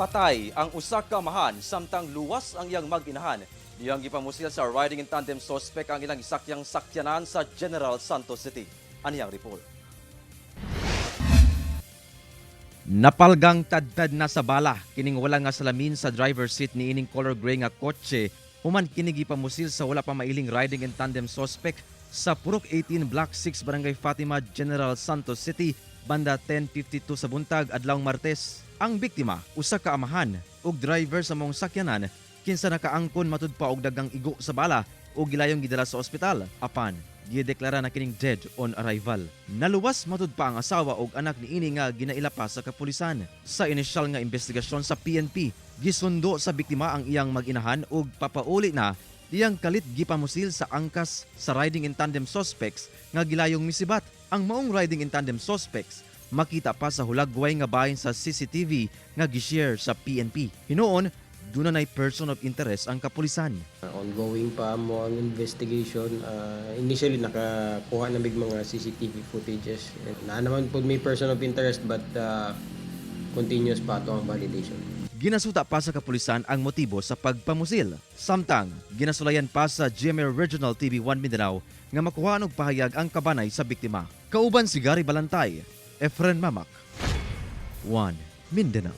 Patay ang usa ka amahan samtang luwas ang iyang mag-inahan. Dihang gipamusil sa riding in tandem suspect ang ilang gisakyang sakyanan sa General Santos City. Aniyang report. Napalgang tadtad na sa bala kining wala nga salamin sa driver seat ni ining color gray nga kotse human kini gipamusil sa wala pa mailing riding in tandem suspect sa Purok 18, Block 6, Barangay Fatima, General Santos City banda 10:52 sa buntag adlawng Martes. Ang biktima usa ka amahan ug driver sa maong sakyanan kinsa nakaangkon matud pa og dagang igo sa bala ug gilayong gidala sa ospital, apan gideklara na kining dead on arrival. Naluwas matud pa ang asawa ug anak niini nga ginaila pa sa kapulisan. Sa inisyal nga investigasyon sa PNP, gisundo sa biktima ang iyang mag-inahan ug papauli na dihang kalit gipamusil sa angkas sa riding in tandem suspects nga gilayong misibat. Ang maong riding in tandem suspects makita pa sa hulagway nga bahin sa CCTV nga gishare sa PNP. Hinuon, duna nay person of interest ang kapulisan. Ongoing pa among investigation. Initially, nakakuha na mig mga CCTV footages. Naa naman po may person of interest, but continuous pa ato ang validation. Ginasuta pa sa kapulisan ang motibo sa pagpamusil. Samtang, ginasulayan pa sa GMA Regional TV 1 Mindanao nga makuha og pahayag ang kabanay sa biktima. Kauban si Gary Balantay, Efren Mamak, 1 Mindanao.